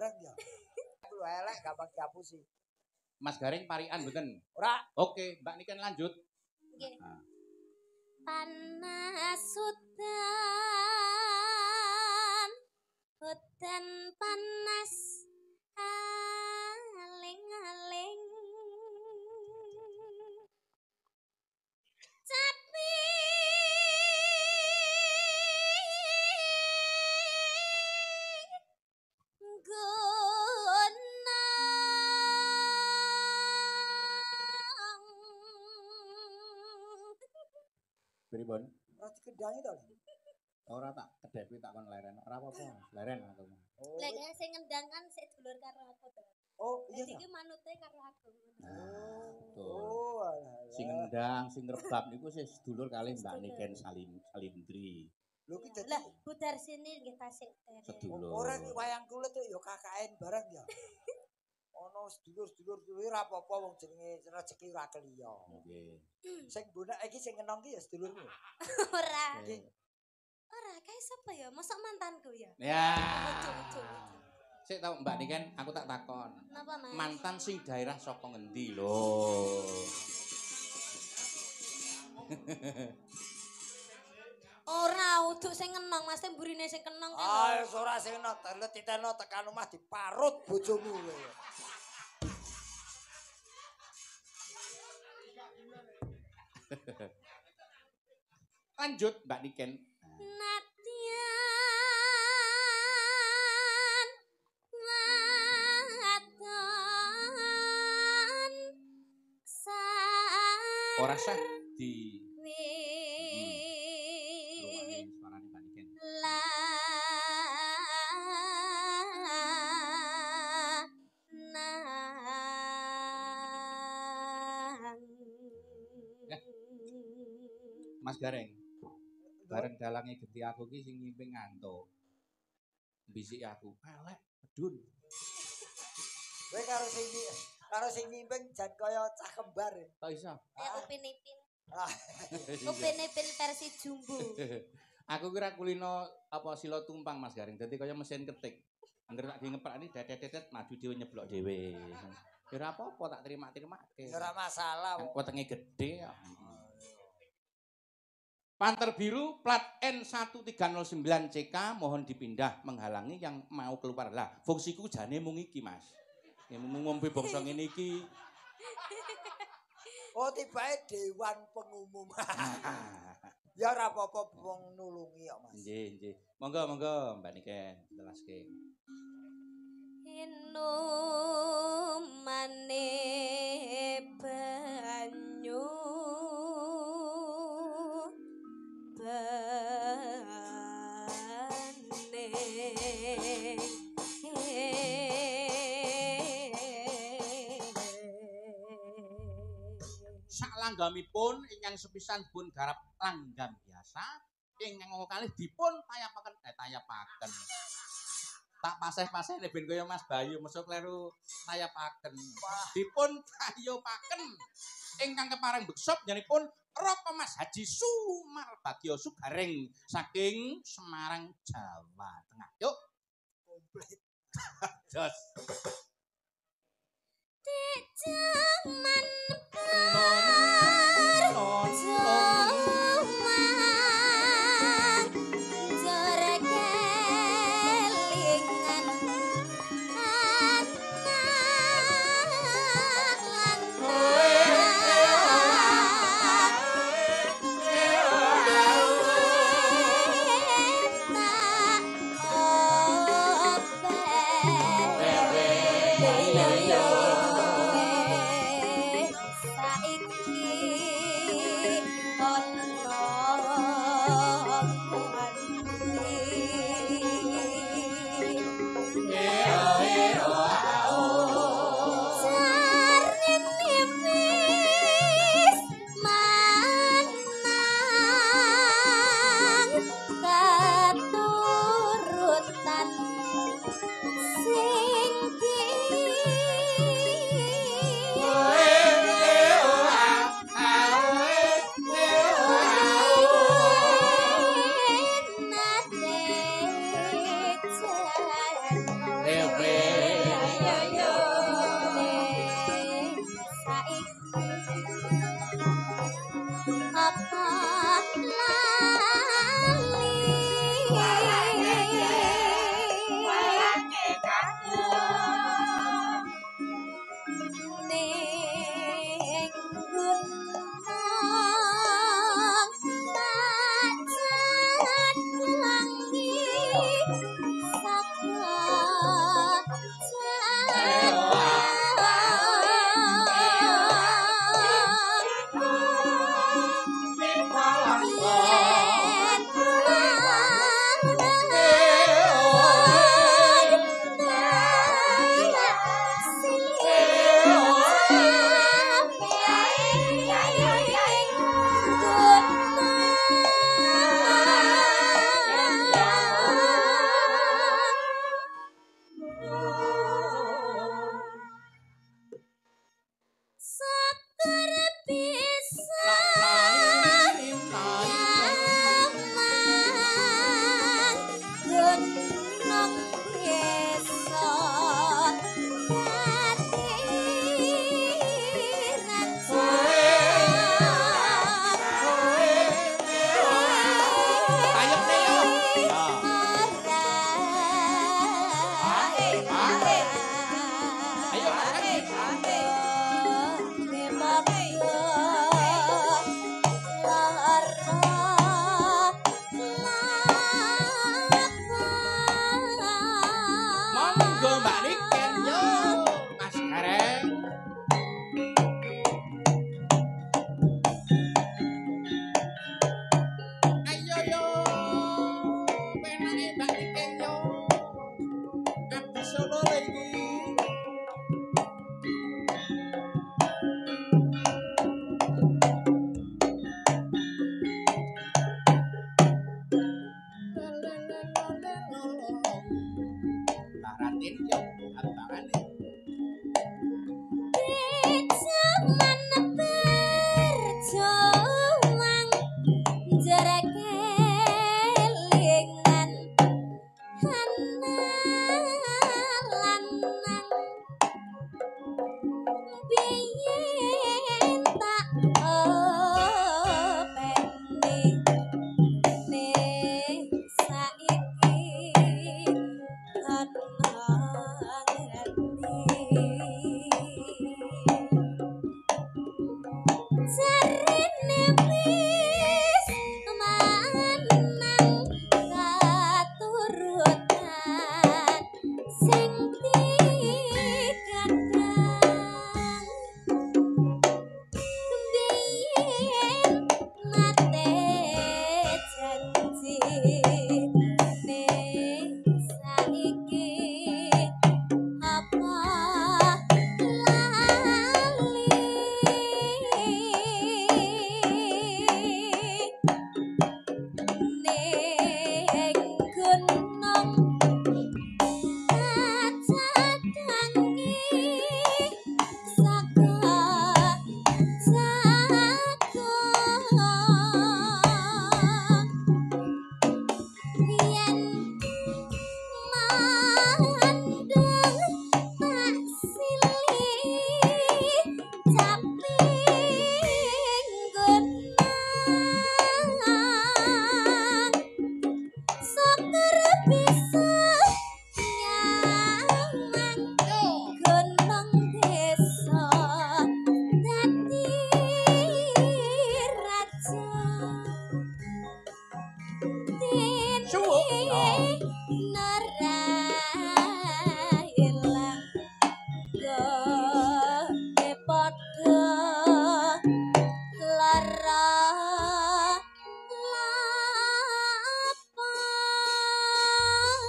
bareng ya. Lu elek gampang dihapusi. Mas Gareng parikan mboten? Ora. Oke, Mbak Niken lanjut. Nggih. Panas udan, udan panas aling-aling. Tapi gunang. Pripun? Ora dikendangi to. Ora tak kedhepi tak kon leren. Ora apa-apa, leren aku. Oh. Lah sing ngendang kan sik dulur karo aku to. Oh, iya. Dadi iki manute karo aku. Oh, alah. Sing ngendang, sing rebab niku sih sedulur kalih Mbak Niken Salindri. Lho ki dadi lah Bu Darsini nggih tasik derek. Sedulur. Ora ki wayang kulit ya KKN bareng ya. Ono sedulur-sedulur kuwi ora apa-apa wong jenenge rezeki ora keliya. Nggih. Sing bonak iki sing ngenong ki ya sedulurmu. Ora. Ora, kae sapa ya? Mosok mantanku ya? Ya. Sik tau Mbak Niken, aku tak takon. Napa, Mas? Mantan sing daerah saka ngendi lho? Ora, uduk sing ngenong, Mas, mburine sing kenong kan. Ah, wis ora sing ngenong, telet titeno tekan omah diparut bojomu kowe. Lanjut Mbak Niken. Nadyan waton ora sah di suarane Mbak Niken. Mas Gareng, bareng dalange genti aku ki sing nyimping ngantuk. Bisik aku, elek medun. Kowe karo sing nyimping jan kaya cah kembar. Kok iso? Kayak Upin Ipin. Upin Ipin versi jumbo. Aku kira kulino apa sila tumpang Mas Gareng. Dadi kaya mesin ketik. Angger tak ngeprakne dedet-dedet maju dhewe nyeblok dhewe. Ya ora apa-apa tak terima-terimake. Ya ora masalah. Wetenge gedhe kok. Panter biru plat N1309CK mohon dipindah menghalangi yang mau keluar. Lah, fungsiku jane mung iki, Mas. Ya mung ngombe bangsa ngene iki. Oh, tibake dewan pengumum. Ya ora apa-apa wong nulungi kok, Mas. Nggih, nggih. Monggo, monggo Mbak Niken, telaske. Inumane banyu sak langgamipun ingkang sepisan dipun garap langgam biasa, ingkang kalih dipun tayapaken tayapaken. Tak paseh-paseh ben kaya Mas Bayu mesuk kleru tayapaken. Dipun tayopaken ingkang kepareng beksa panjenenganipun Raka Mas Haji Sumarbagyo Sugareng saking Semarang, Jawa Tengah. Yuk, komplit. Jos. Dek jaman sing di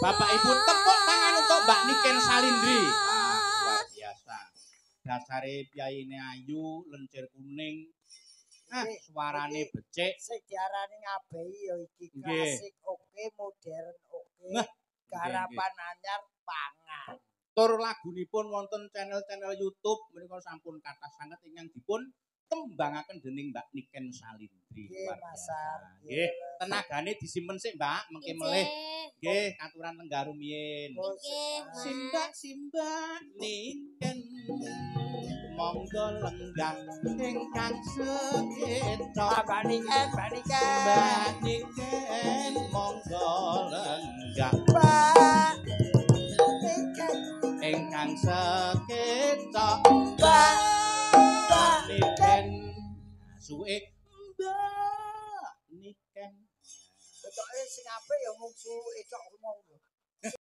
Bapak Ibu tepuk tangan untuk Mbak Niken Salindri. Luar biasa. Dasare piyayine ayu, lencir kuning. Suarane becik. Sing diarani ngabehi ya iki klasik oke, modern oke. Garapan anyar pangan. Tur lagunipun wonten channel-channel YouTube menika sampun kathah sanget ingkang dipun tembangaken dening Mbak Niken Salindri. Luar biasa. Nggih, tenagane disimpen sik Mbak, mengke melih. Nggih, katuran lenggah rumiyin. Simbak-simbak Niken monggo lenggah ingkang sekeca. Mbak Niken, Mbak Niken. Mbak Niken monggo lenggah. Mbak Niken ingkang sekeca. Mbak Niken suwe Mbak Niken. Ketoke sing apik ya mung suwe tok ngomong.